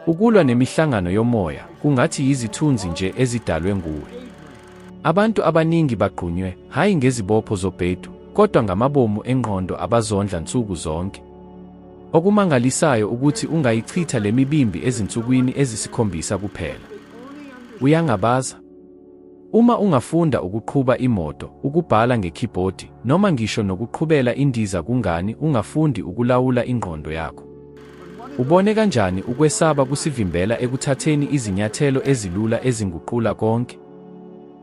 Ukulwa nemihlangano yomoya kungathi yizithunzi nje ezidalwe nguwe. Abantu abaningi bagqunywe, hhayi ngezibopho zobhedu, kodwa ngamabomu engqondo abazondla nsuku zonke. Okumangalisayo ukuthi ungayichitha le mibimbi ezinsukwini ezisikhombisa kuphela. Uyangabaza? Uma ungafunda ukuqhuba imoto, ukubhala ngekhibhodi, noma ngisho nokuqhubela indiza kungani ungafundi ukulawula ingqondo yakho? Ubone kanjani ukwesaba kusivimbela ekuthatheni izinyathelo ezilula ezinguqula konke?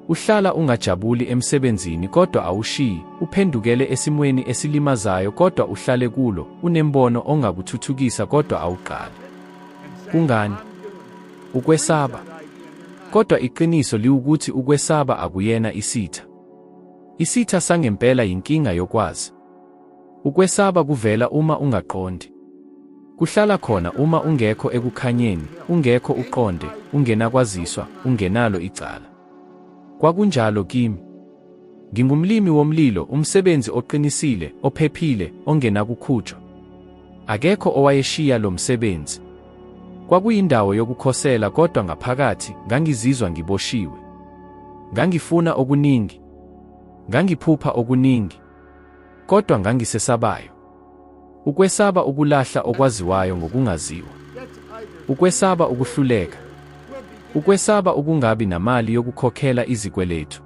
Uhlala ungajabuli emsebenzini kodwa awushiyi, uphendukele esimweni esilimazayo kodwa uhlale kulo, unembono ongakuthuthukisa kodwa awuqali. Kungani? Ukwesaba. Kodwa iqiniso liwukuthi ukwesaba akuyena isitha. Isitha sangempela yinkinga yokwazi. Ukwesaba kuvela uma ungaqondi. Kuhlala khona uma ungekho ekukhanyeni, ungekho uqonde, ungenakwaziswa, ungenalo icala. Kwakunjalo kimi. Ngingumlimi womlilo, umsebenzi oqinisile, ophephile, ongenakukhutshwa. Akekho owayeshiya lo msebenzi. Kwakuyindawo yokukhosela kodwa ngaphakathi ngangizizwa ngiboshiwe. Ngangifuna okuningi. Ngangiphupha okuningi. Kodwa ngangisesabayo. Ukwesaba ukulahla okwaziwayo ngokungaziwa. Ukwesaba ukuhluleka. Ukwesaba ukungabi namali yokukhokhela izikweletu.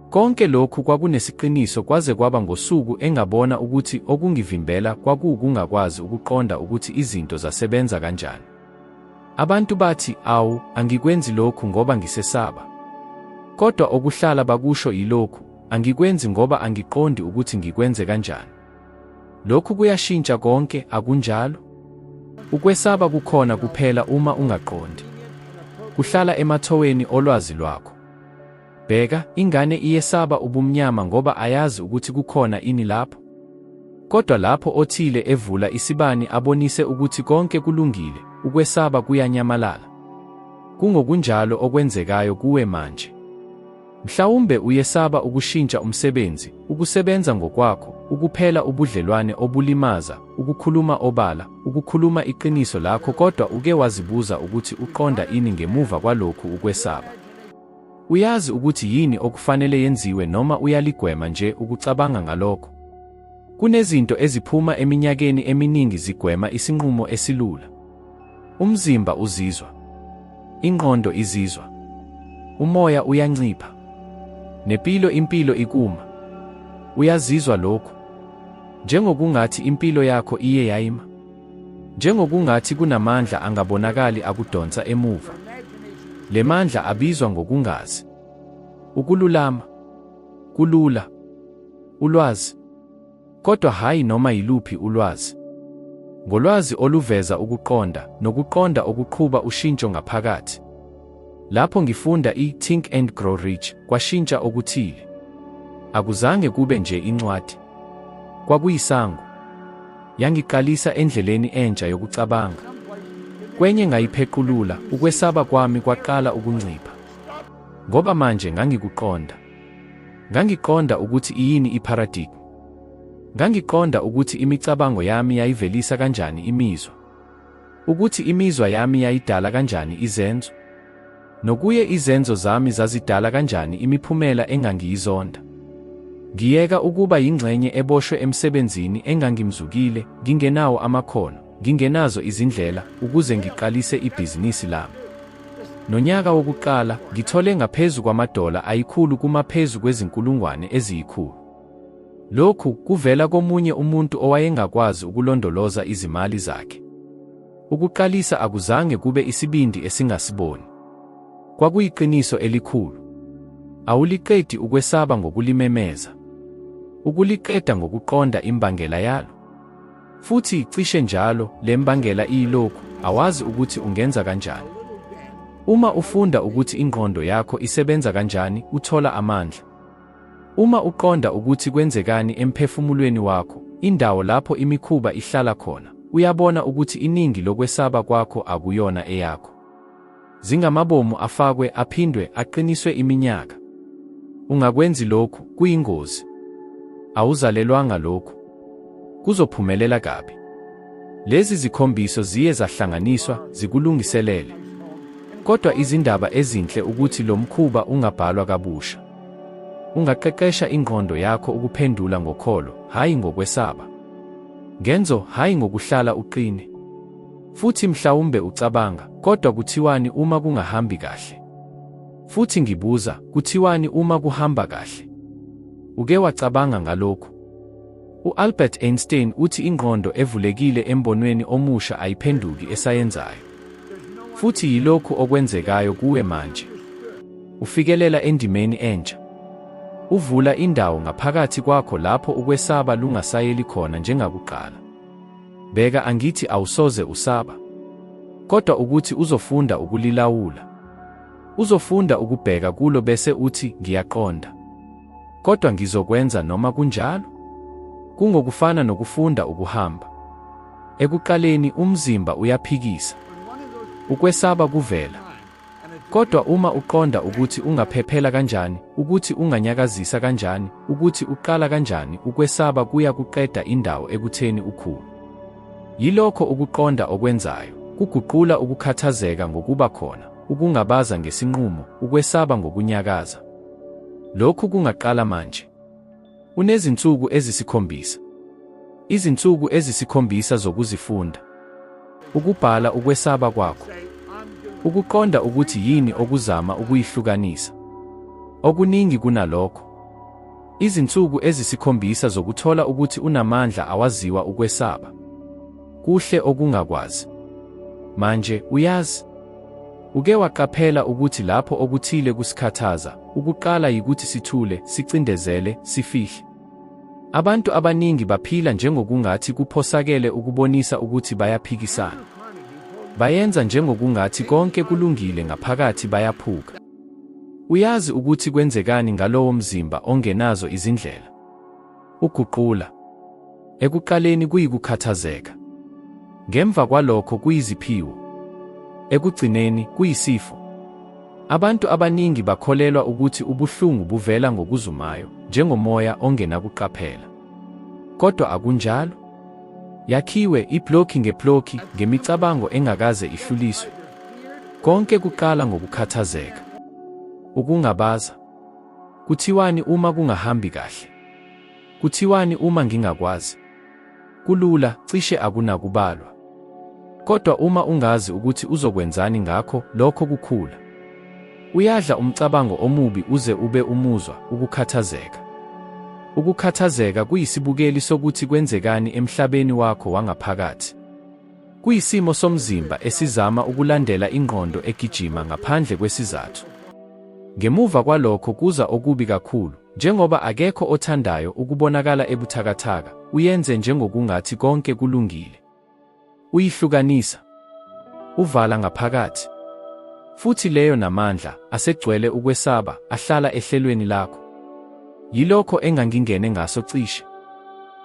Konke lokhu kwakunesiqiniso kwaze kwaba ngosuku engabona ukuthi okungivimbela kwakuwukungakwazi ukuqonda ukuthi izinto zasebenza kanjani. Abantu bathi, Awu, angikwenzi lokhu ngoba ngisesaba. Kodwa okuhlala bakusho yilokhu, Angikwenzi ngoba angiqondi ukuthi ngikwenze kanjani. Lokhu kuyashintsha konke, akunjalo? Ukwesaba kukhona kuphela uma ungaqondi. Kuhlala emathoweni olwazi lwakho. Bheka, ingane iyesaba ubumnyama ngoba ayazi ukuthi kukhona ini lapho. Kodwa lapho othile evula isibani abonise ukuthi konke kulungile, ukwesaba kuyanyamalala. Kungokunjalo okwenzekayo kuwe manje. Mhlawumbe uyesaba ukushintsha umsebenzi, ukusebenza ngokwakho, ukuphela ubudlelwane obulimaza, ukukhuluma obala, ukukhuluma iqiniso lakho kodwa uke wazibuza ukuthi uqonda ini ngemuva kwalokhu ukwesaba. Uyazi ukuthi yini okufanele yenziwe noma uyaligwema nje ukucabanga ngalokho? Kunezinto eziphuma eminyakeni eminingi zigwema isinqumo esilula. Umzimba uzizwa. Ingqondo izizwa. Umoya uyancipha. Nepilo impilo ikuma. Uyazizwa lokhu. Njengokungathi impilo yakho iye yayima. Njengokungathi kunamandla angabonakali akudonsa emuva. Le mandla abizwa ngokungazi. Ukululama. Kulula. Ulwazi. Kodwa hhayi noma yiluphi ulwazi. Ngolwazi oluveza ukuqonda, nokuqonda okuqhuba ushintsho ngaphakathi. Lapho ngifunda i-Think and Grow Rich, kwashintsha okuthile. Akuzange kube nje incwadi. Kwakuyisango. Yangiqalisa endleleni entsha yokucabanga. Kwenye ngayiphequlula, ukwesaba kwami kwaqala ukuncipha. Ngoba manje ngangikuqonda. Ngangiqonda ukuthi iyini iparadigm. Ngangiqonda ukuthi imicabango yami yayivelisa kanjani imizwa. Ukuthi imizwa yami yayidala kanjani izenzo. Nokuye izenzo zami zazidala kanjani imiphumela engangiyizonda. Ngiyeka ukuba yingxenye eboshwe emsebenzini engangimzukile, ngingenawo amakhono, ngingenazo izindlela, ukuze ngiqalise ibhizinisi lami. Nonyaka wokuqala, ngithole ngaphezu kwamadola ayikhulu kumaphezu kwezinkulungwane eziyikhulu. Lokhu kuvela komunye umuntu owayengakwazi ukulondoloza izimali zakhe. Ukuqalisa akuzange kube isibindi esingasiboni. Kwakuyiqiniso elikhulu. Awuliqedi ukwesaba ngokulimemeza. Ukuliqeda ngokuqonda imbangela yalo. Futhi cishe njalo, le mbangela iyilokhu, awazi ukuthi ungenza kanjani. Uma ufunda ukuthi ingqondo yakho isebenza kanjani, uthola amandla. Uma uqonda ukuthi kwenzekani emphefumulweni wakho, indawo lapho imikhuba ihlala khona, uyabona ukuthi iningi lokwesaba kwakho akuyona eyakho. Zingamabomu afakwe aphindwe aqiniswe iminyaka. Ungakwenzi lokhu, kuyingozi. Awuzalelwanga lokhu. Kuzophumelela kabi. Lezi zikhombiso ziye zahlanganiswa zikulungiselele. Kodwa izindaba ezinhle ukuthi lo mkhuba ungabhalwa kabusha. Ungaqeqesha ingqondo yakho ukuphendula ngokholo, hhayi ngokwesaba. Ngenzo, hhayi ngokuhlala uqine. Futhi mhlawumbe ucabanga, kodwa kuthiwani uma kungahambi kahle? Futhi ngibuza, kuthiwani uma kuhamba kahle? Uke wacabanga ngalokhu? U-Albert Einstein uthi ingqondo evulekile embonweni omusha ayiphenduki esayenzayo. Futhi yilokhu okwenzekayo kuwe manje. Ufikelela endimeni entsha. Uvula indawo ngaphakathi kwakho lapho ukwesaba lungasayeli khona njengakuqala. Bheka angithi awusoze usaba. Kodwa ukuthi uzofunda ukulilawula. Uzofunda ukubheka kulo bese uthi ngiyaqonda. Kodwa ngizokwenza noma kunjalo. Kungokufana nokufunda ukuhamba. Ekuqaleni umzimba uyaphikisa. Ukwesaba kuvela. Kodwa uma uqonda ukuthi ungaphephela kanjani, ukuthi unganyakazisa kanjani, ukuthi uqala kanjani, ukwesaba kuya kuqeda indawo ekutheni ukhulu. Yilokho ukuqonda okwenzayo, kuguqula ukukhathazeka ngokuba khona, ukungabaza ngesinqumo, ukwesaba ngokunyakaza. Lokhu kungaqala manje. Unezinsuku ezisikhombisa. Izinsuku ezisikhombisa zokuzifunda. Ukubhala ukwesaba kwakho. Ukuqonda ukuthi yini okuzama ukuyihlukanisa. Okuningi kunalokho. Izinsuku ezisikhombisa zokuthola ukuthi unamandla awaziwa ukwesaba. Kuhle okungakwazi. Manje, uyazi. Uke waqaphela ukuthi lapho okuthile kusikhathaza, ukuqala yikuthi sithule, sicindezele, sifihle. Abantu abaningi baphila njengokungathi kuphosakele ukubonisa ukuthi bayaphikisana. Bayenza njengokungathi konke kulungile ngaphakathi bayaphuka. Uyazi ukuthi kwenzekani ngalowo mzimba ongenazo izindlela? Uguqula. Ekuqaleni kuyikukhathazeka. Ngemva kwalokho kuyiziphiwo. Ekugcineni kuyisifo. Abantu abaningi bakholelwa ukuthi ubuhlungu buvela ngokuzumayo, njengomoya ongenakuqaphela. Kodwa akunjalo. Yakhiwe iblokhi ngeblokhi ngemicabango engakaze ihluliswe. Konke kuqala ngokukhathazeka. Ukungabaza. Kuthiwani uma kungahambi kahle? Kuthiwani uma ngingakwazi? Kulula, cishe akunakubalwa. Kodwa uma ungazi ukuthi uzokwenzani ngakho, lokho kukhula. Uyadla umcabango omubi uze ube umuzwa, ukukhathazeka. Ukukhathazeka kuyisibukeli sokuthi kwenzekani emhlabeni wakho wangaphakathi. Kuyisimo somzimba esizama ukulandela ingqondo egijima ngaphandle kwesizathu. Ngemuva kwalokho kuza okubi kakhulu, njengoba akekho othandayo ukubonakala ebuthakathaka, uyenze njengokungathi konke kulungile. Uyihlukanisa. Uvala ngaphakathi. Futhi leyo namandla, asegcwele ukwesaba, ahlala ehlelweni lakho. Yilokho engangingene ngaso cishe.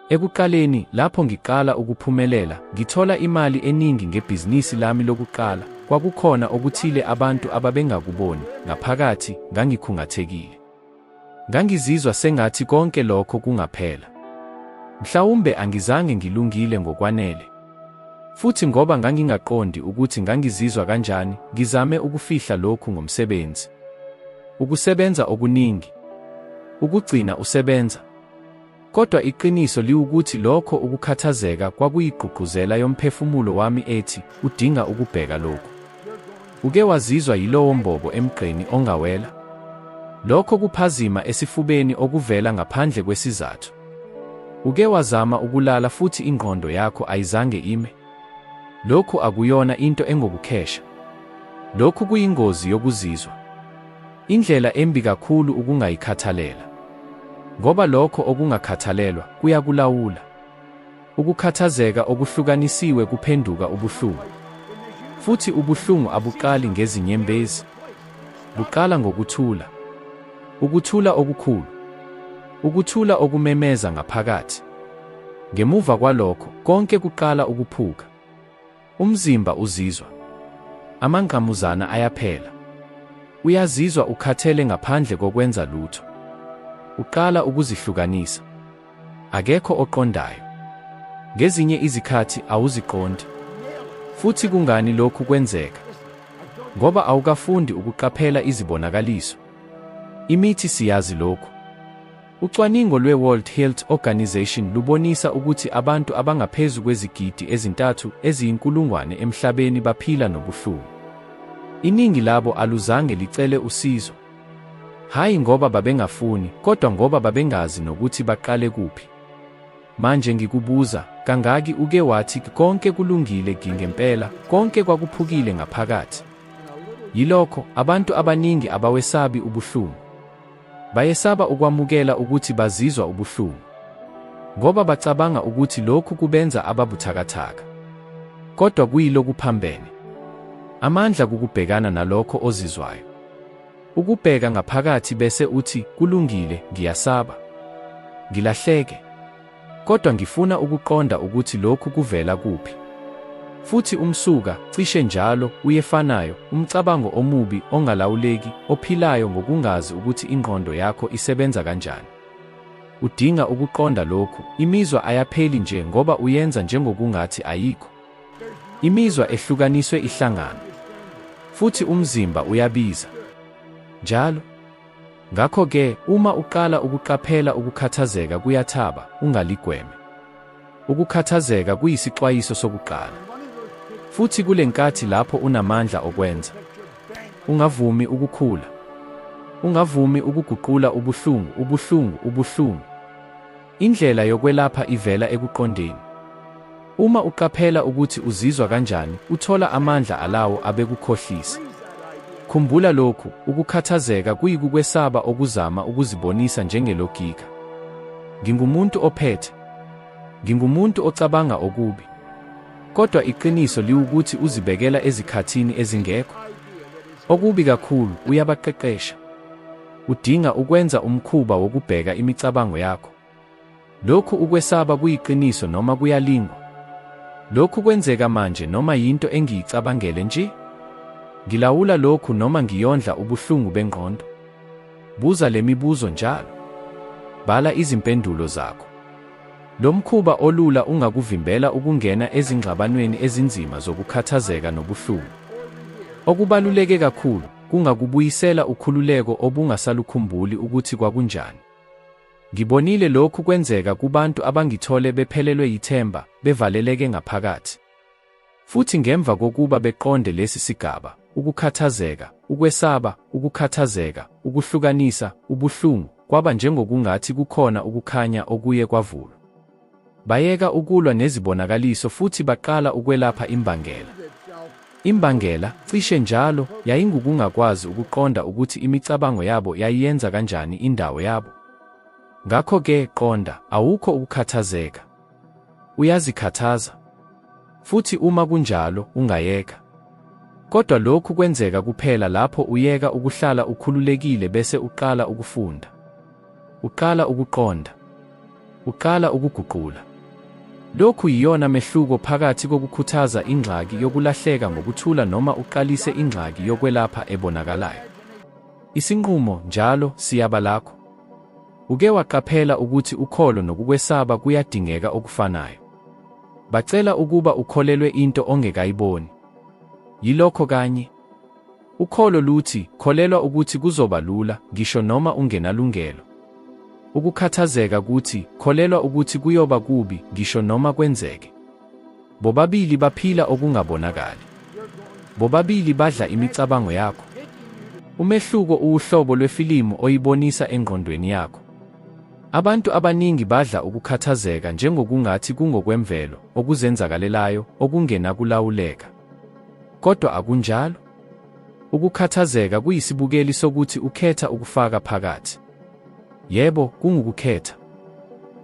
Ekuqaleni, lapho ngiqala ukuphumelela, ngithola imali eningi ngebhizinisi lami lokuqala, kwakukhona okuthile abantu ababengakuboni, ngaphakathi, ngangikhungathekile. Ngangizizwa sengathi konke lokho kungaphela. Mhlawumbe angizange ngilungile ngokwanele. Futhi ngoba ngangingaqondi ukuthi ngangizizwa kanjani, ngizame ukufihla lokhu ngomsebenzi. Ukusebenza okuningi. Ukugcina usebenza. Kodwa iqiniso liwukuthi lokho ukukhathazeka kwakuyigqugquzela yomphefumulo wami ethi, udinga ukubheka lokhu. Uke wazizwa yilowo mbobo emgqeni ongawela? Lokho kuphazima esifubeni okuvela ngaphandle kwesizathu. Uke wazama ukulala futhi ingqondo yakho ayizange ime? Lokhu akuyona into engokukhesha. Lokhu kuyingozi yokuzizwa. Indlela embi kakhulu ukungayikhathalela. Ngoba lokho okungakhathalelwa kuyakulawula. Ukukhathazeka okuhlukanisiwe kuphenduka ubuhlungu. Futhi ubuhlungu abuqali ngezinyembezi. Buqala ngokuthula. Ukuthula okukhulu. Ukuthula okumemeza ngaphakathi. Ngemuva kwalokho, konke kuqala ukuphuka. Umzimba uzizwa. Amangqamuzana ayaphela. Uyazizwa ukhathele ngaphandle kokwenza lutho. Uqala ukuzihlukanisa. Akekho oqondayo. Ngezinye izikhathi awuziqondi. Futhi kungani lokhu kwenzeka? Ngoba awukafundi ukuqaphela izibonakaliso. Imithi siyazi lokhu. Ucwaningo lwe-World Health Organization lubonisa ukuthi abantu abangaphezu kwezigidi ezintathu eziyinkulungwane emhlabeni baphila nobuhlungu. Iningi labo aluzange licele usizo. Hhayi ngoba babengafuni, kodwa ngoba babengazi nokuthi baqale kuphi. Manje ngikubuza, kangaki uke wathi konke kulungile ngempela, konke kwakuphukile ngaphakathi? Yilokho, abantu abaningi abawesabi ubuhlungu. Bayesaba ukwamukela ukuthi bazizwa ubuhlungu. Ngoba bacabanga ukuthi lokhu kubenza ababuthakathaka. Kodwa kuyilokuphambene. Amandla kukubhekana nalokho ozizwayo. Ukubheka ngaphakathi bese uthi, kulungile, ngiyasaba. Ngilahleke. Kodwa ngifuna ukuqonda ukuthi lokhu kuvela kuphi. Futhi umsuka, cishe njalo, uyefanayo, umcabango omubi, ongalawuleki, ophilayo ngokungazi ukuthi ingqondo yakho isebenza kanjani. Udinga ukuqonda lokhu, imizwa ayapheli nje ngoba uyenza njengokungathi ayikho. Imizwa ehlukaniswe ihlangana. Futhi umzimba uyabiza. Njalo. Ngakho-ke, uma uqala ukuqaphela ukukhathazeka kuyathaba, ungaligweme. Ukukhathazeka kuyisixwayiso sokuqala. Futhi kule nkathi lapho unamandla okwenza. Ungavumi ukukhula. Ungavumi ukuguqula ubuhlungu, ubuhlungu, ubuhlungu. Indlela yokwelapha ivela ekuqondeni. Uma uqaphela ukuthi uzizwa kanjani, uthola amandla alawo abekukhohlisa. Khumbula lokhu, ukukhathazeka kuyikukwesaba okuzama ukuzibonisa njengelogika. Ngingumuntu ophethe. Ngingumuntu ocabanga okubi. Kodwa iqiniso liwukuthi uzibekela ezikhathini ezingekho. Okubi kakhulu, uyabaqeqesha. Udinga ukwenza umkhuba wokubheka imicabango yakho. Lokhu ukwesaba kuyiqiniso noma kuyalingwa? Lokhu kwenzeka manje noma yinto engiyicabangele nje? Ngilawula lokhu noma ngiyondla ubuhlungu bengqondo? Buza le mibuzo njalo. Bhala izimpendulo zakho. Lo mkhuba olula ungakuvimbela ukungena ezingxabanweni ezinzima zokukhathazeka nobuhlungu. Okubaluleke kakhulu, kungakubuyisela ukhululeko obungasalukhumbuli ukuthi kwakunjani. Ngibonile lokhu kwenzeka kubantu abangithole bephelelwe yithemba, bevaleleke ngaphakathi. Futhi ngemva kokuba beqonde lesi sigaba, ukukhathazeka, ukwesaba, ukukhathazeka, ukuhlukanisa, ubuhlungu, kwaba njengokungathi kukhona ukukhanya okuye kwavulwa. Bayeka ukulwa nezibonakaliso futhi baqala ukwelapha imbangela. Imbangela, cishe njalo, yayingukungakwazi ukuqonda ukuthi imicabango yabo yayiyenza kanjani indawo yabo. Ngakho-ke, qonda, awukho ukukhathazeka. Uyazikhathaza. Futhi uma kunjalo, ungayeka. Kodwa lokhu kwenzeka kuphela lapho uyeka ukuhlala ukhululekile bese uqala ukufunda. Uqala ukuqonda. Uqala ukuguqula. Lokhu yiyona mehluko phakathi kokukhuthaza ingxaki yokulahleka ngokuthula noma uqalise ingxaki yokwelapha ebonakalayo. Isinqumo, njalo, siyaba lakho. Uke waqaphela ukuthi ukholo nokukwesaba kuyadingeka okufanayo. Bacela ukuba ukholelwe into ongekayiboni. Yilokho kanye. Ukholo luthi, kholelwa ukuthi kuzoba lula, ngisho noma ungenalungelo. Ukukhathazeka kuthi, kholelwa ukuthi kuyoba kubi, ngisho noma kwenzeke. Bobabili baphila okungabonakali. Bobabili badla imicabango yakho. Umehluko uwuhlobo lwefilimu oyibonisa engqondweni yakho. Abantu abaningi badla ukukhathazeka njengokungathi kungokwemvelo, okuzenzakalelayo, okungenakulawuleka. Kodwa akunjalo. Ukukhathazeka kuyisibukeli sokuthi ukhetha ukufaka phakathi. Yebo, kungukukhetha.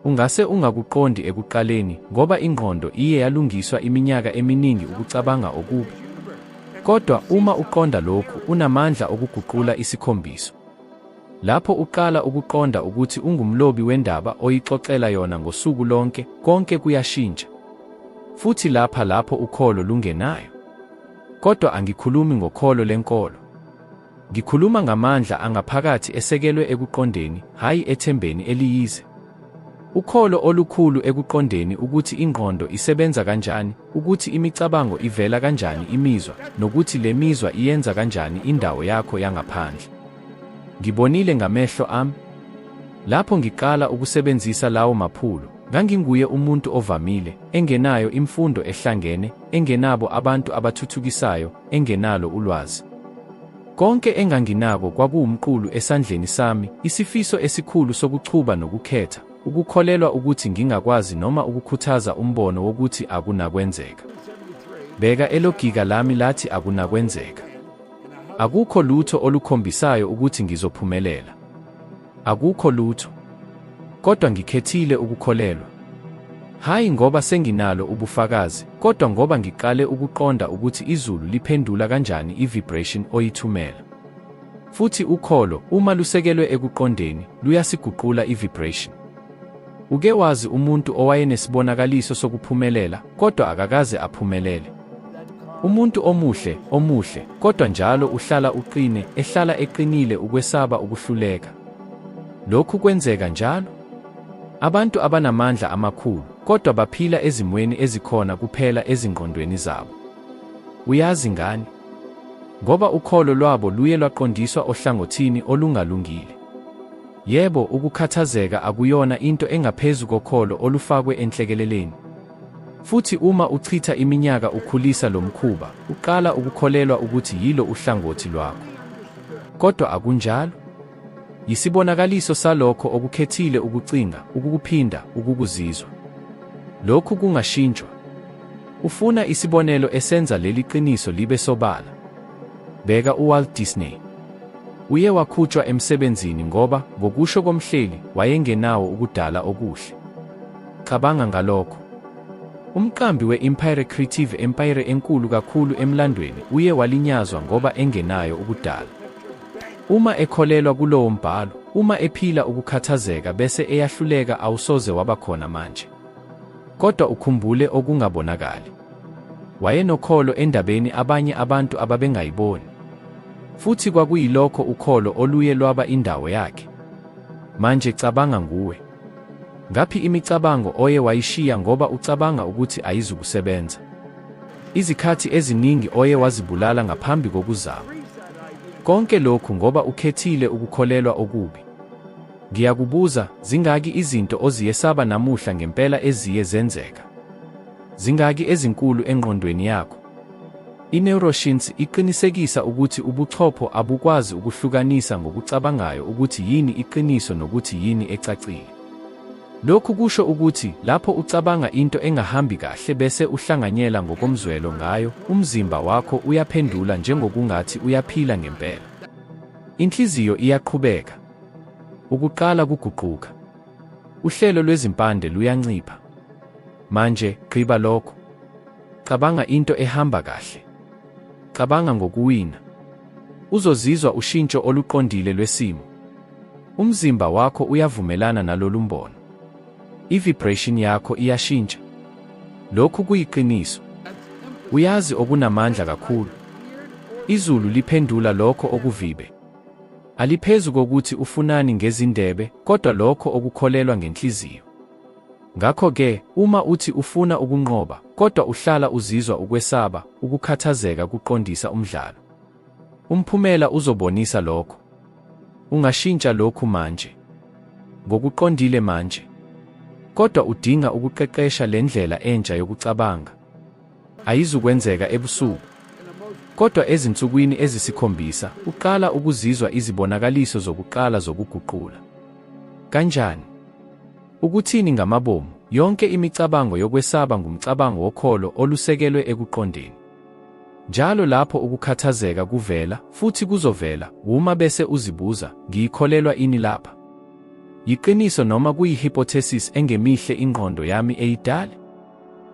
Ungase ungakuqondi ekuqaleni, ngoba ingqondo iye yalungiswa iminyaka eminingi ukucabanga okubi. Kodwa uma uqonda lokhu, unamandla okuguqula isikhombiso. Lapho uqala ukuqonda ukuthi ungumlobi wendaba oyixoxela yona ngosuku lonke, konke kuyashintsha. Futhi lapha lapho ukholo lungenayo. Kodwa angikhulumi ngokholo lenkolo. Ngikhuluma ngamandla angaphakathi esekelwe ekuqondeni, hhayi ethembeni eliyize. Ukholo olukhulu ekuqondeni ukuthi ingqondo isebenza kanjani, ukuthi imicabango ivela kanjani imizwa, nokuthi le mizwa iyenza kanjani indawo yakho yangaphandle. Ngibonile ngamehlo ami. Lapho ngiqala ukusebenzisa lawo maphulo, nganginguye umuntu ovamile, engenayo imfundo ehlangene, engenabo abantu abathuthukisayo, engenalo ulwazi. Konke enganginako kwakuwumqulu esandleni sami, isifiso esikhulu sokuqhuba nokukhetha, ukukholelwa ukuthi ngingakwazi noma ukukhuthaza umbono wokuthi akunakwenzeka. Bheka elogika lami lathi akunakwenzeka. Akukho lutho olukhombisayo ukuthi ngizophumelela. Akukho lutho. Kodwa ngikhethile ukukholelwa. Hhayi ngoba senginalo ubufakazi, kodwa ngoba ngiqale ukuqonda ukuthi izulu liphendula kanjani i-vibration oyithumela. Futhi ukholo, uma lusekelwe ekuqondeni, luyasiguqula i-vibration. Uke wazi umuntu owayenesibonakaliso sokuphumelela, kodwa akakaze aphumelele? Umuntu omuhle, omuhle, kodwa njalo uhlala uqine, ehlala eqinile ukwesaba ukuhluleka. Lokhu kwenzeka njalo. Abantu abanamandla amakhulu, kodwa baphila ezimweni ezikhona kuphela ezingqondweni zabo. Uyazi ngani? Ngoba ukholo lwabo luye lwaqondiswa ohlangothini olungalungile. Yebo, ukukhathazeka akuyona into engaphezu kokholo olufakwe enhlekeleleni. Futhi uma uchitha iminyaka ukhulisa lo mkhuba, uqala ukukholelwa ukuthi yilo uhlangothi lwakho. Kodwa akunjalo. Yisibonakaliso salokho okukhethile ukucinga, ukukuphinda, ukukuzizwa. Lokhu kungashintshwa. Ufuna isibonelo esenza leli qiniso libe sobala? Bheka uWalt Disney. Uye wakhutshwa emsebenzini ngoba, ngokusho komhleli, wayengenawo ukudala okuhle. Cabanga ngalokho. Umqambi we-Empire Creative Empire enkulu kakhulu emlandweni uye walinyazwa ngoba engenayo ukudala. Uma ekholelwa kulowo mbhalo, uma ephila ukukhathazeka bese eyahluleka awusoze waba khona manje. Kodwa ukhumbule okungabonakali. Wayenokholo endabeni abanye abantu ababengayiboni. Futhi kwakuyilokho ukholo oluye lwaba indawo yakhe. Manje cabanga nguwe. Ngaphi imicabango oye wayishiya ngoba ucabanga ukuthi ayizukusebenza? Izikhathi eziningi oye wazibulala ngaphambi kokuzama. Konke lokhu ngoba ukhethile ukukholelwa okubi. Ngiyakubuza, zingaki izinto oziyesaba namuhla ngempela eziye zenzeka? Zingaki ezinkulu engqondweni yakho? I-neuroscience iqinisekisa ukuthi ubuchopho abukwazi ukuhlukanisa ngokucabangayo ukuthi yini iqiniso nokuthi yini ecacile. Lokhu kusho ukuthi lapho ucabanga into engahambi kahle bese uhlanganyela ngokomzwelo ngayo, umzimba wakho uyaphendula njengokungathi uyaphila ngempela. Inhliziyo iyaqhubeka. Ukuqala kuguquka. Uhlelo lwezimpande luyancipha. Manje, gqiba lokho. Cabanga into ehamba kahle. Cabanga ngokuwina. Uzozizwa ushintsho oluqondile lwesimo. Umzimba wakho uyavumelana nalolu mbono. I-vibration yakho iyashintsha. Lokhu kuyiqiniso. Uyazi okunamandla kakhulu. Izulu liphendula lokho okuvibe. Aliphezu kokuthi ufunani ngezindebe, kodwa lokho okukholelwa ngenhliziyo. Ngakho-ke, uma uthi ufuna ukunqoba, kodwa uhlala uzizwa ukwesaba, ukukhathazeka kuqondisa umdlalo. Umphumela uzobonisa lokho. Ungashintsha lokhu manje. Ngokuqondile manje. Kodwa udinga ukuqeqesha le ndlela entsha yokucabanga. Ayizukwenzeka ebusuku. Kodwa ezinsukwini ezisikhombisa, uqala ukuzizwa izibonakaliso zokuqala zokuguqula. Kanjani? Ukuthini ngamabomu, yonke imicabango yokwesaba ngumcabango wokholo olusekelwe ekuqondeni. Njalo lapho ukukhathazeka kuvela, futhi kuzovela, wuma bese uzibuza, ngiyikholelwa ini lapha? Yiqiniso noma kuyi-hypothesis engemihle ingqondo yami eyidale?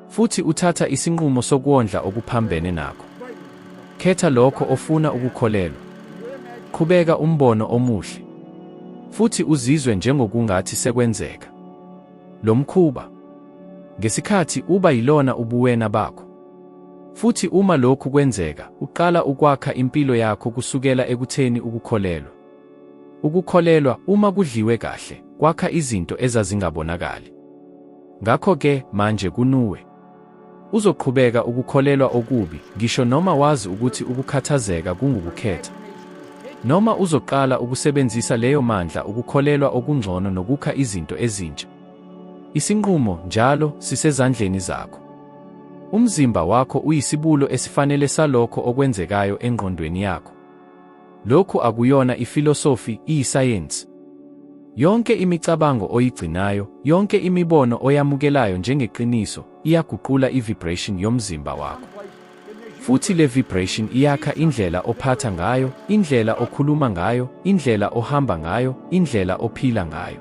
Futhi uthatha isinqumo sokuwondla okuphambene nakho. Khetha lokho ofuna ukukholelwa. Qhubeka umbono omuhle. Futhi uzizwe njengokungathi sekwenzeka. Lo mkhuba. Ngesikhathi uba yilona ubuwena bakho. Futhi uma lokhu kwenzeka, uqala ukwakha impilo yakho kusukela ekutheni ukukholelwa. Ukukholelwa, uma kudliwe kahle, kwakha izinto ezazingabonakali. Ngakho-ke, manje kunuwe. Uzoqhubeka ukukholelwa okubi, ngisho noma wazi ukuthi ukukhathazeka kungukukhetha. Noma uzoqala ukusebenzisa leyo mandla ukukholelwa okungcono nokukha izinto ezintsha. Isinqumo, njalo, sisezandleni zakho. Umzimba wakho uyisibulo esifanele salokho okwenzekayo engqondweni yakho. Lokhu akuyona ifilosofi, iyisayensi. Yonke imicabango oyigcinayo, yonke imibono oyamukelayo njengeqiniso, iyaguqula i-vibration yomzimba wakho. Futhi le vibration iyakha indlela ophatha ngayo, indlela okhuluma ngayo, indlela ohamba ngayo, indlela ophila ngayo.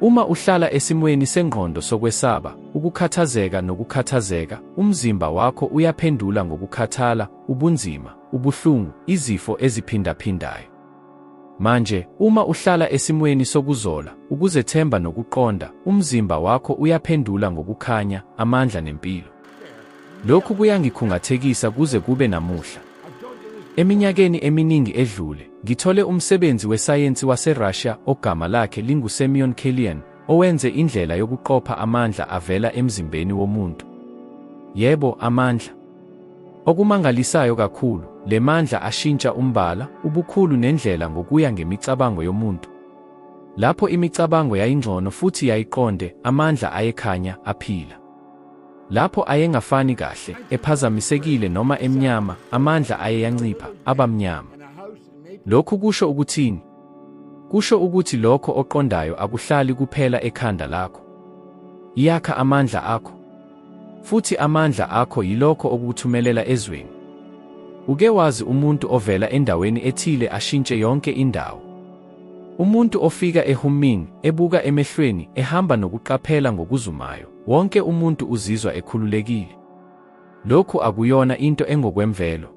Uma uhlala esimweni sengqondo sokwesaba, ukukhathazeka nokukhathazeka, umzimba wakho uyaphendula ngokukhathala, ubunzima, ubuhlungu, izifo eziphindaphindayo. Manje, uma uhlala esimweni sokuzola, ukuzethemba nokuqonda, umzimba wakho uyaphendula ngokukhanya, amandla nempilo. Lokhu kuyangikhungathekisa kuze kube namuhla. Eminyakeni eminingi edlule, ngithole umsebenzi wesayensi waseRussia ogama lakhe linguSemyon Kirlian, owenze indlela yokuqopha amandla avela emzimbeni womuntu. Yebo, amandla. Okumangalisayo kakhulu, le mandla ashintsha umbala, ubukhulu nendlela ngokuya ngemicabango yomuntu. Lapho imicabango yayingcono futhi yayiqonde, amandla ayekhanya, aphila. Lapho ayengafani kahle, ephazamisekile noma emnyama, amandla ayeyancipha, aba mnyama. Lokhu kusho ukuthini? Kusho ukuthi lokho oqondayo akuhlali kuphela ekhanda lakho. Iyakha amandla akho. Futhi amandla akho yilokho okukuthumelela ezweni. Uke wazi umuntu ovela endaweni ethile ashintshe yonke indawo. Umuntu ofika ehumming, ebuka emehlweni, ehamba nokuqaphela ngokuzumayo, wonke umuntu uzizwa ekhululekile. Lokhu akuyona into engokwemvelo.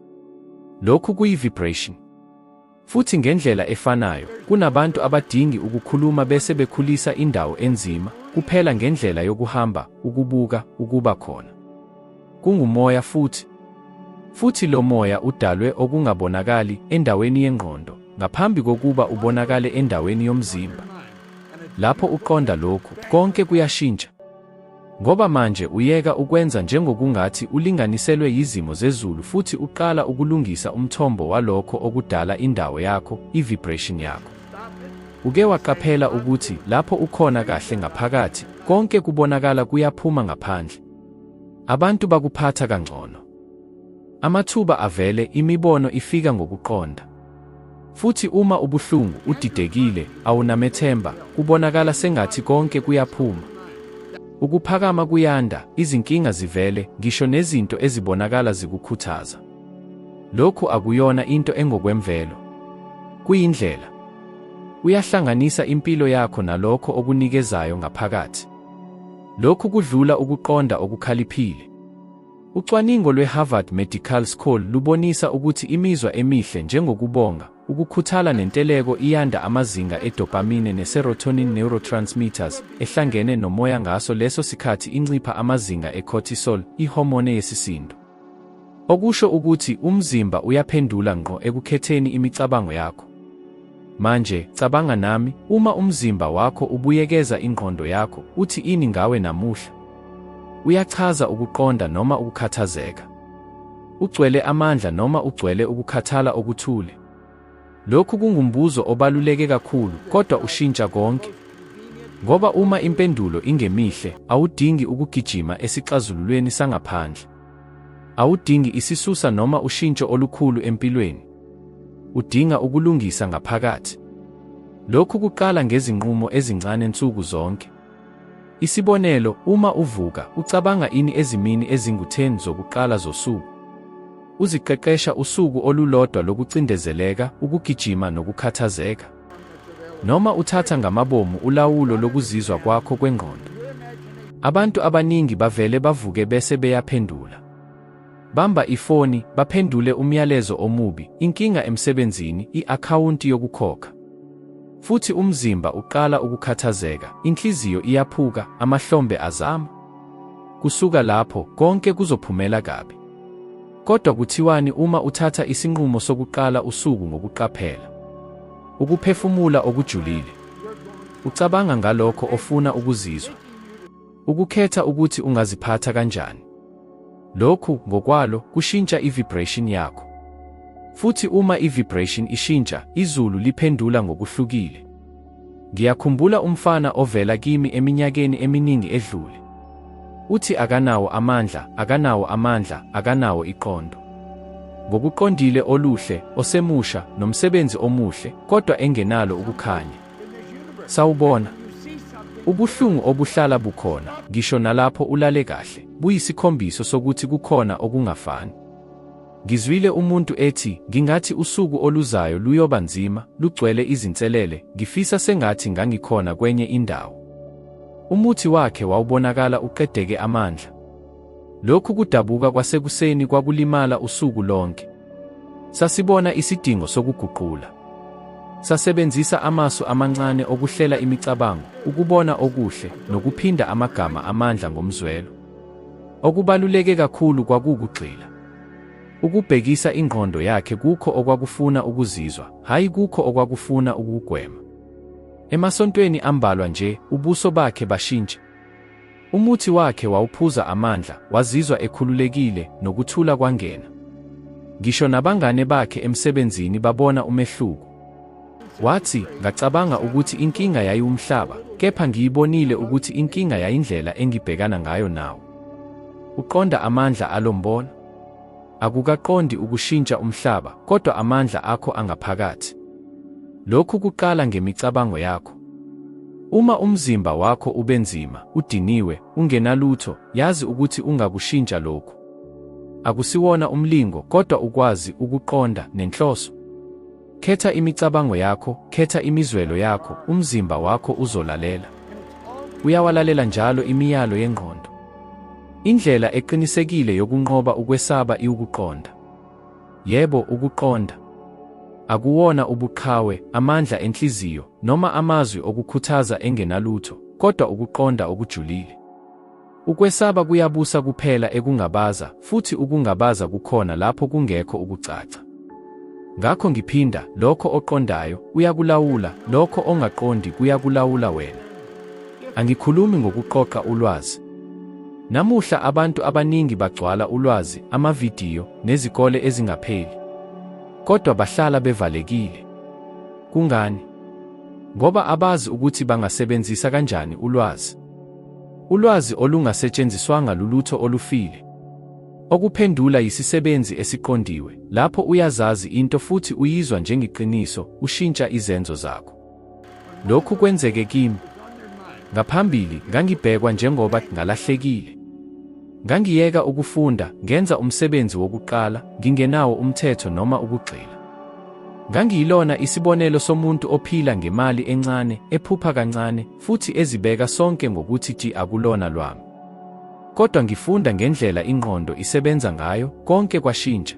Lokhu kuyi-vibration. Futhi ngendlela efanayo, kunabantu abadingi ukukhuluma bese bekhulisa indawo enzima, kuphela ngendlela yokuhamba, ukubuka, ukuba khona. Kungumoya futhi. Futhi lo moya udalwe okungabonakali endaweni yengqondo, ngaphambi kokuba ubonakale endaweni yomzimba. Lapho uqonda lokhu, konke kuyashintsha. Ngoba manje uyeka ukwenza njengokungathi ulinganiselwe yizimo zezulu futhi uqala ukulungisa umthombo walokho okudala indawo yakho, i-vibration yakho. Uke waqaphela ukuthi lapho ukhona kahle ngaphakathi, konke kubonakala kuyaphuma ngaphandle. Abantu bakuphatha kangcono. Amathuba avele, imibono ifika ngokuqonda. Futhi uma ubuhlungu, udidekile, awunamethemba, kubonakala sengathi konke kuyaphuma. Ukuphakama kuyanda, izinkinga zivele, ngisho nezinto ezibonakala zikukhuthaza. Lokhu akuyona into engokwemvelo. Kuyindlela. Uyahlanganisa impilo yakho nalokho okunikezayo ngaphakathi. Lokhu kudlula ukuqonda okukhaliphile. Ucwaningo lwe-Harvard Medical School lubonisa ukuthi imizwa emihle njengokubonga, ukukhuthala nenteleko iyanda amazinga e-dopamine ne-serotonin neurotransmitters ehlangene nomoya ngaso leso sikhathi incipha amazinga e-cortisol, ihomone yesisindo. Okusho ukuthi umzimba uyaphendula ngqo ekukhetheni imicabango yakho. Manje, cabanga nami, uma umzimba wakho ubuyekeza ingqondo yakho, uthi ini ngawe namuhla? Uyachaza ukuqonda noma ukukhathazeka? Ugcwele amandla noma ugcwele ukukhathala okuthule? Lokhu kungumbuzo obaluleke kakhulu, kodwa ushintsha konke. Ngoba uma impendulo ingemihle, awudingi ukugijima esixazululweni sangaphandle. Awudingi isisusa noma ushintsho olukhulu empilweni. Udinga ukulungisa ngaphakathi. Lokhu kuqala ngezinqumo ezincane nsuku zonke. Isibonelo, uma uvuka, ucabanga ini ezimini ezingu-10 zokuqala zosuku? Uziqeqesha usuku olulodwa lokucindezeleka, ukugijima nokukhathazeka? Noma uthatha ngamabomu ulawulo lokuzizwa kwakho kwengqondo? Abantu abaningi bavele bavuke bese beyaphendula. Bamba ifoni, baphendule umyalezo omubi, inkinga emsebenzini, i-akhawunti yokukhokha. Futhi umzimba uqala ukukhathazeka, inhliziyo iyaphuka, amahlombe azama. Kusuka lapho, konke kuzophumela kabi. Kodwa kuthiwani uma uthatha isinqumo sokuqala usuku ngokuqaphela? Ukuphefumula okujulile. Ucabanga ngalokho ofuna ukuzizwa. Ukukhetha ukuthi ungaziphatha kanjani. Lokhu, ngokwalo, kushintsha i-vibration yakho. Futhi uma i-vibration ishintsha, izulu liphendula ngokuhlukile. Ngiyakhumbula umfana ovela kimi eminyakeni eminingi edlule. Uthi akanawo amandla, akanawo amandla, akanawo iqondo. Ngokuqondile oluhle, osemusha, nomsebenzi omuhle, kodwa engenalo ukukhanya. Sawubona. Ubuhlungu obuhlala bukhona, ngisho nalapho ulale kahle, buyisikhombiso sokuthi kukhona okungafani. Ngizwile umuntu ethi, ngingathi usuku oluzayo luyoba nzima, lugcwele izinselele, ngifisa sengathi ngangikhona kwenye indawo. Umuthi wakhe wawubonakala uqedeke amandla. Lokhu kudabuka kwasekuseni kwakulimala usuku lonke. Sasibona isidingo sokuguqula. Sasebenzisa amasu amancane okuhlela imicabango, ukubona okuhle, nokuphinda amagama amandla ngomzwelo. Okubaluleke kakhulu kwakuwukugxila. Ukubhekisa ingqondo yakhe kukho okwakufuna ukuzizwa, hhayi kukho okwakufuna ukukugwema. Emasontweni ambalwa nje, ubuso bakhe bashintsha. Umuthi wakhe wawuphuza amandla, wazizwa ekhululekile, nokuthula kwangena. Ngisho nabangane bakhe emsebenzini babona umehluko. Wathi, Ngacabanga ukuthi inkinga yayiwumhlaba, kepha ngiyibonile ukuthi inkinga yayindlela engibhekana ngayo nawo. Uqonda amandla alo mbono? Akukaqondi ukushintsha umhlaba, kodwa amandla akho angaphakathi. Lokhu kuqala ngemicabango yakho. Uma umzimba wakho ubenzima, udiniwe, ungenalutho, yazi ukuthi ungakushintsha lokhu. Akusiwona umlingo, kodwa ukwazi, ukuqonda, nenhloso. Khetha imicabango yakho, khetha imizwelo yakho, umzimba wakho uzolalela. Uyawalalela njalo imiyalo yengqondo. Indlela eqinisekile yokunqoba ukwesaba iwukuqonda. Yebo, ukuqonda. Akuwona ubuqhawe, amandla enhliziyo, noma amazwi okukhuthaza engenalutho, kodwa ukuqonda okujulile. Ukwesaba kuyabusa kuphela ekungabaza, futhi ukungabaza kukhona lapho kungekho ukucaca. Ngakho ngiphinda, lokho oqondayo, uyakulawula, lokho ongaqondi kuyakulawula wena. Angikhulumi ngokuqoqa ulwazi. Namuhla abantu abaningi bagcwala ulwazi, amavidiyo, nezikole ezingapheli. Kodwa bahlala bevalekile. Kungani? Ngoba abazi ukuthi bangasebenzisa kanjani ulwazi. Ulwazi olungasetshenziswanga lulutho olufile. Okuphendula yisisebenzi esiqondiwe, lapho uyazazi into futhi uyizwa njengiqiniso, ushintsha izenzo zakho. Lokhu kwenzeke kimi. Ngaphambili, ngangibhekwa njengoba ngalahlekile. Ngangiyeka ukufunda, ngenza umsebenzi wokuqala, ngingenawo umthetho noma ukugxila. Ngangiyilona isibonelo somuntu ophila ngemali encane, ephupha kancane, futhi ezibeka sonke ngokuthi ti akulona lwami. Kodwa ngifunda ngendlela ingqondo isebenza ngayo, konke kwashintsha.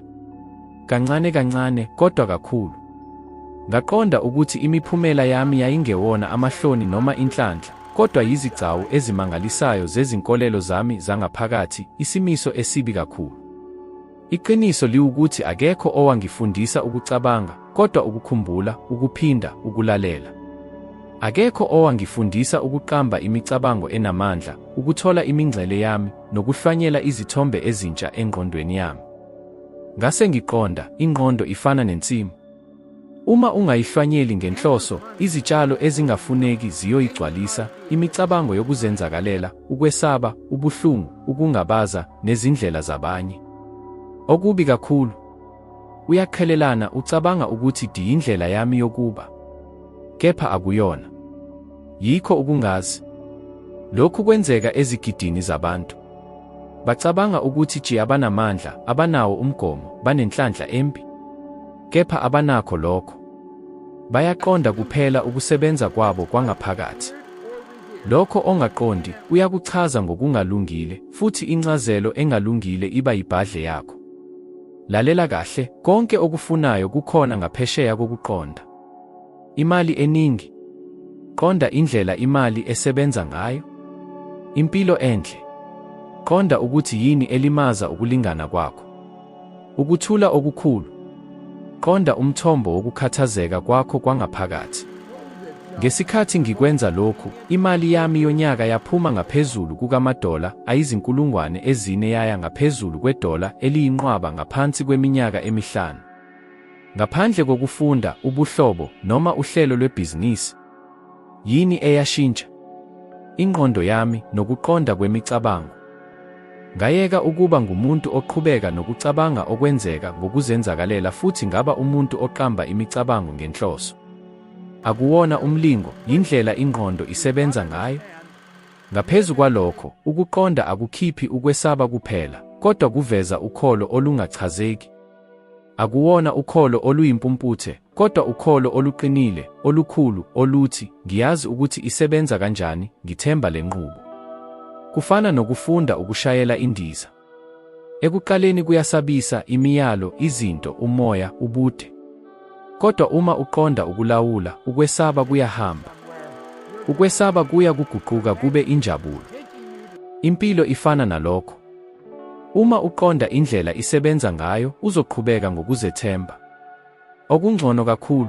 Kancane kancane, kodwa kakhulu. Ngaqonda ukuthi imiphumela yami yayingewona amahloni noma inhlanhla, kodwa yizigcawu ezimangalisayo zezinkolelo zami zangaphakathi, isimiso esibi kakhulu. Iqiniso liwukuthi akekho owangifundisa ukucabanga, kodwa ukukhumbula, ukuphinda, ukulalela. Akekho owangifundisa ukuqamba imicabango enamandla, ukuthola imingcele yami, nokuhlwanyela izithombe ezintsha engqondweni yami. Ngase ngiqonda, ingqondo ifana nensimu. Uma ungayihlwanyeli ngenhloso, izitshalo ezingafuneki ziyoyigcwalisa, imicabango yokuzenzakalela, ukwesaba, ubuhlungu, ukungabaza, nezindlela zabanye. Okubi kakhulu, uyaqhelelana ucabanga ukuthi diyindlela yami yokuba. Kepha akuyona. Yikho ukungazi. Lokhu kwenzeka ezigidini zabantu. Bacabanga ukuthi ji abanamandla, abanawo umgomo, banenhlanhla embi. Kepha abanakho lokho. Bayaqonda kuphela ukusebenza kwabo kwangaphakathi. Lokho ongaqondi, uyakuchaza ngokungalungile, futhi incazelo engalungile iba yibhadle yakho. Lalela kahle, konke okufunayo kukhona ngaphesheya kokuqonda. Imali eningi. Qonda indlela imali esebenza ngayo. Impilo enhle. Qonda ukuthi yini elimaza ukulingana kwakho. Ukuthula okukhulu. Qonda umthombo wokukhathazeka kwakho kwangaphakathi. Ngesikhathi ngikwenza lokhu, imali yami yonyaka yaphuma ngaphezulu kukamadola ayizinkulungwane 4 yaya ngaphezulu kwedola eliyinqwaba ngaphansi kweminyaka emihlanu. Ngaphandle kokufunda, ubuhlobo, noma uhlelo lwebhizinisi. Yini eyashintsha? Ingqondo yami nokuqonda kwemicabango. Ngayeka ukuba ngumuntu oqhubeka nokucabanga okwenzeka ngokuzenzakalela futhi ngaba umuntu oqamba imicabango ngenhloso. Akuwona umlingo, yindlela ingqondo isebenza ngayo. Ngaphezu kwalokho, ukuqonda akukhiphi ukwesaba kuphela, kodwa kuveza ukholo olungachazeki. Akuwona ukholo oluyimpumputhe, kodwa ukholo oluqinile, olukhulu, oluthi, Ngiyazi ukuthi isebenza kanjani, ngithemba le nqubo. Kufana nokufunda ukushayela indiza. Ekuqaleni kuyasabisa, imiyalo, izinto, umoya, ubude. Kodwa uma uqonda ukulawula, ukwesaba kuyahamba. Ukwesaba kuya kuguquka kube injabulo. Impilo ifana nalokho. Uma uqonda indlela isebenza ngayo, uzoqhubeka ngokuzethemba. Okungcono kakhulu,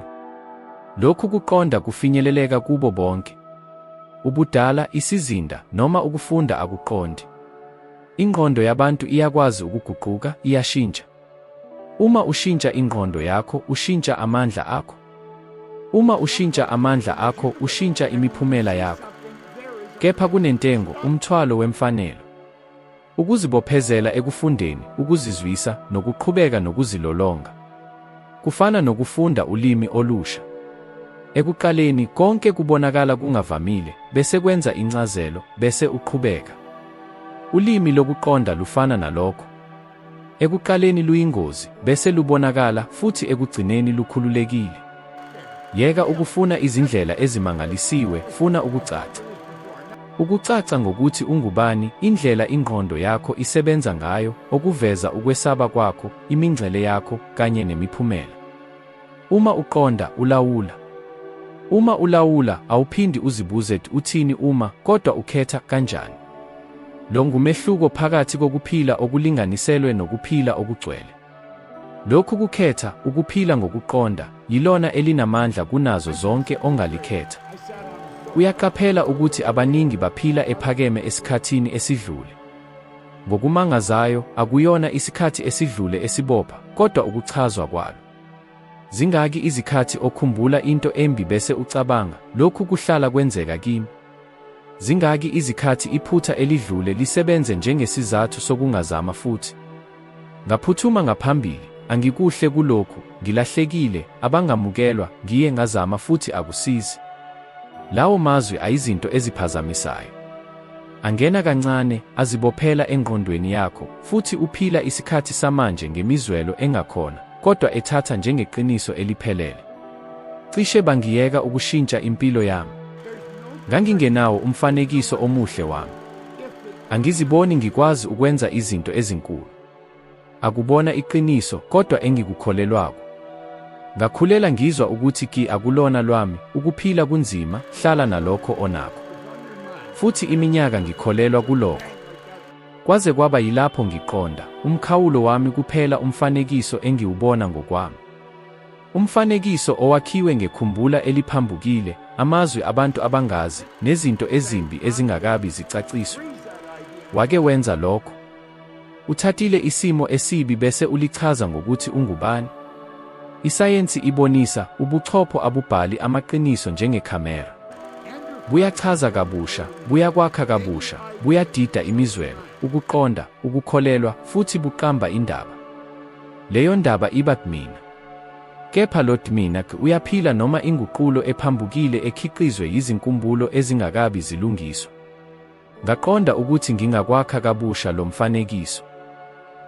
lokhu kuqonda kufinyeleleka kubo bonke. Ubudala, isizinda, noma ukufunda akuqondi. Ingqondo yabantu iyakwazi ukuguquka, iyashintsha. Uma ushintsha ingqondo yakho, ushintsha amandla akho. Uma ushintsha amandla akho, ushintsha imiphumela yakho. Kepha kunentengo, umthwalo wemfanelo. Ukuzibophezela ekufundeni, ukuzizwisa, nokuqhubeka nokuzilolonga. Kufana nokufunda ulimi olusha. Ekuqaleni, konke kubonakala kungavamile, bese kwenza incazelo, bese uqhubeka. Ulimi lokuqonda lufana nalokho. Ekuqaleni luyingozi, bese lubonakala, futhi ekugcineni lukhululekile. Yeka ukufuna izindlela ezimangalisiwe, funa ukucaca. Ukucaca ngokuthi ungubani, indlela ingqondo yakho isebenza ngayo, okuveza ukwesaba kwakho, imingcele yakho, kanye nemiphumela. Uma uqonda, ulawula. Uma ulawula, awuphindi uzibuze uthini uma, kodwa ukhetha kanjani. Lo ngumehluko phakathi kokuphila okulinganiselwe nokuphila okugcwele. Lokhu kukhetha, ukuphila ngokuqonda, yilona elinamandla kunazo zonke ongalikhetha. Uyaqaphela ukuthi abaningi baphila ephakeme esikhathini esidlule. Ngokumangazayo, akuyona isikhathi esidlule esibopha, kodwa ukuchazwa kwalo. Zingaki izikhathi okhumbula into embi bese ucabanga, Lokhu kuhlala kwenzeka kimi? Zingaki izikhathi iphutha elidlule lisebenze njengesizathu sokungazama futhi? Ngaphuthuma ngaphambili, angikuhle kulokhu, ngilahlekile, abangamukelwa, ngiye ngazama futhi akusizi. Lawo mazwi ayizinto eziphazamisayo. Angena kancane, azibophela engqondweni yakho, futhi uphila isikhathi samanje ngemizwelo engakhona, kodwa ethatha njengeqiniso eliphelele. Cishe bangiyeka ukushintsha impilo yami. Ngangingenawo umfanekiso omuhle wami. Angiziboni ngikwazi ukwenza izinto ezinkulu. Akubona iqiniso, kodwa engikukholelwako. Ngakhulela ngizwa ukuthi ki akulona lwami, ukuphila kunzima, hlala nalokho onakho. Futhi iminyaka ngikholelwa kulokho. Kwaze kwaba yilapho ngiqonda, umkhawulo wami kuphela umfanekiso engiwubona ngokwami. Umfanekiso owakhiwe ngekhumbula eliphambukile, amazwi abantu abangazi, nezinto ezimbi ezingakabi zicaciswe. Wake wenza lokho? Uthathile isimo esibi bese ulichaza ngokuthi ungubani? Isayensi ibonisa, ubuchopho abubhali amaqiniso njengekhamera. Buyachaza kabusha, buyakwakha kabusha, buyadida imizwelo, ukuqonda, ukukholelwa, futhi buqamba indaba. Leyo ndaba iba mina. Kepha lo mina uyaphila noma inguqulo ephambukile ekhiqizwe yizinkumbulo ezingakabi zilungiswa. Ngaqonda ukuthi ngingakwakha kabusha lo mfanekiso.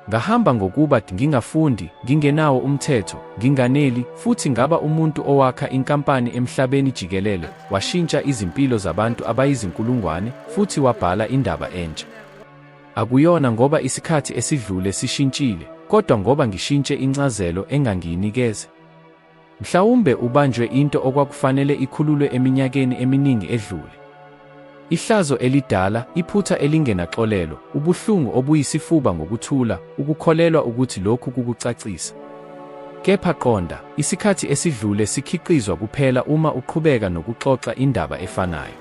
Ngahamba ngokuba ngingafundi, ngingenawo umthetho, nginganeli, futhi ngaba umuntu owakha inkampani emhlabeni jikelele, washintsha izimpilo zabantu abayizinkulungwane, futhi wabhala indaba entsha. Akuyona ngoba isikhathi esidlule sishintshile, kodwa ngoba ngishintshe incazelo engangiyinikeze. Mhlawumbe ubanjwe into okwakufanele ikhululwe eminyakeni eminingi edlule. Ihlazo elidala, iphutha elingenaxolelo, ubuhlungu obuyisifuba ngokuthula, ukukholelwa ukuthi lokhu kukucacisa. Kepha qonda, isikhathi esidlule sikhiqizwa kuphela uma uqhubeka nokuxoxa indaba efanayo.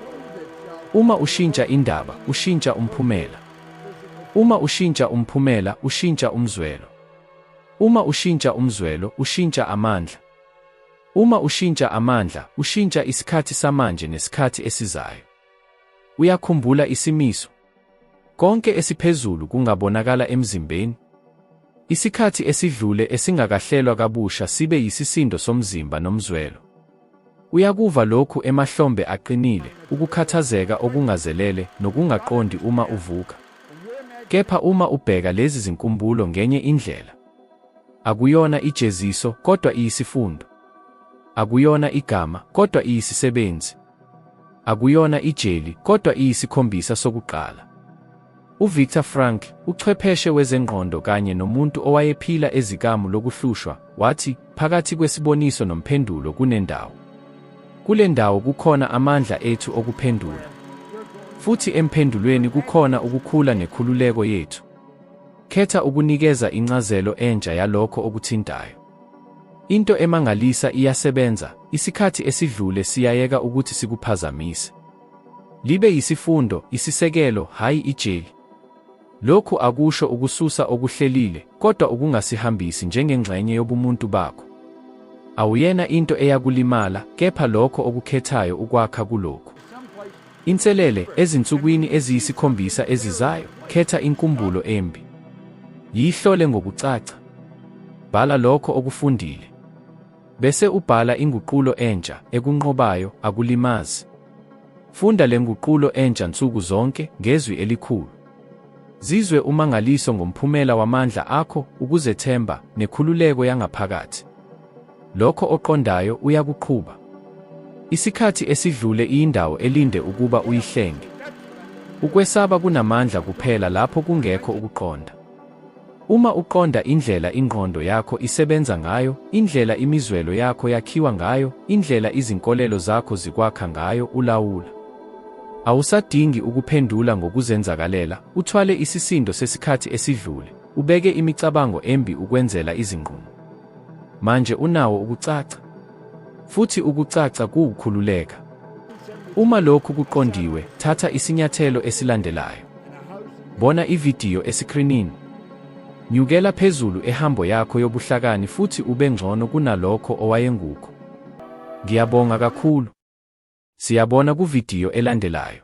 Uma ushintsha indaba, ushintsha umphumela. Uma ushintsha umphumela, ushintsha umzwelo. Uma ushintsha umzwelo, ushintsha amandla. Uma ushintsha amandla, ushintsha isikhathi samanje nesikhathi esizayo. Uyakhumbula isimiso? Konke esiphezulu kungabonakala emzimbeni. Isikhathi esidlule esingakahlelwa kabusha sibe yisisindo somzimba nomzwelo. Uyakuva lokhu emahlombe aqinile, ukukhathazeka okungazelele, nokungaqondi uma uvuka. Kepha uma ubheka lezi zinkumbulo ngenye indlela, akuyona ijeziso, kodwa iyisifundo. Akuyona igama, kodwa iyisisebenzi. Akuyona ijeli, kodwa iyisikhombisa sokuqala. UViktor Frankl, uchwepheshe wezengqondo kanye nomuntu owayephila ezikamu lokuhlushwa, wathi, Phakathi kwesiboniso nomphendulo kunendawo. Kule ndawo kukhona amandla ethu okuphendula. Futhi emphendulweni kukhona ukukhula nekhululeko yethu. Khetha ukunikeza incazelo entsha yalokho okuthintayo. Into emangalisa iyasebenza, isikhathi esidlule siyayeka ukuthi sikuphazamise. Libe yisifundo, isisekelo, hhayi ijeli. Lokhu akusho ukususa okuhlelile, kodwa ukungasihambisi njengengxenye yobumuntu bakho. Awuyena into eyakulimala, kepha lokho okukhethayo ukwakha kulokhu. Inselele, Ezinsukwini eziyisikhombisa ezizayo, khetha inkumbulo embi. Yihlole ngokucaca. Bhala lokho okufundile. Bese ubhala inguqulo entsha, ekunqobayo, akulimazi. Funda le nguqulo entsha nsuku zonke, ngezwi elikhulu. Zizwe umangaliso ngomphumela wamandla akho, ukuzethemba, nekhululeko yangaphakathi. Lokho oqondayo uyakuqhuba. Isikhathi esidlule iyindawo elinde ukuba uyihlenge. Ukwesaba kunamandla kuphela lapho kungekho ukuqonda. Uma uqonda indlela ingqondo yakho isebenza ngayo, indlela imizwelo yakho yakhiwa ngayo, indlela izinkolelo zakho zikwakha ngayo, ulawula. Awusadingi ukuphendula ngokuzenzakalela, uthwale isisindo sesikhathi esidlule, ubeke imicabango embi ukwenzela izinqumo. Manje unawo ukucaca. Futhi ukucaca kuwukhululeka. Uma lokhu kuqondiwe, thatha isinyathelo esilandelayo. Bona ividiyo esikrinini. Nyukela phezulu ehambo yakho yobuhlakani futhi ube ngcono kunalokho owayengukho. Ngiyabonga kakhulu. Siyabona kuvidiyo elandelayo.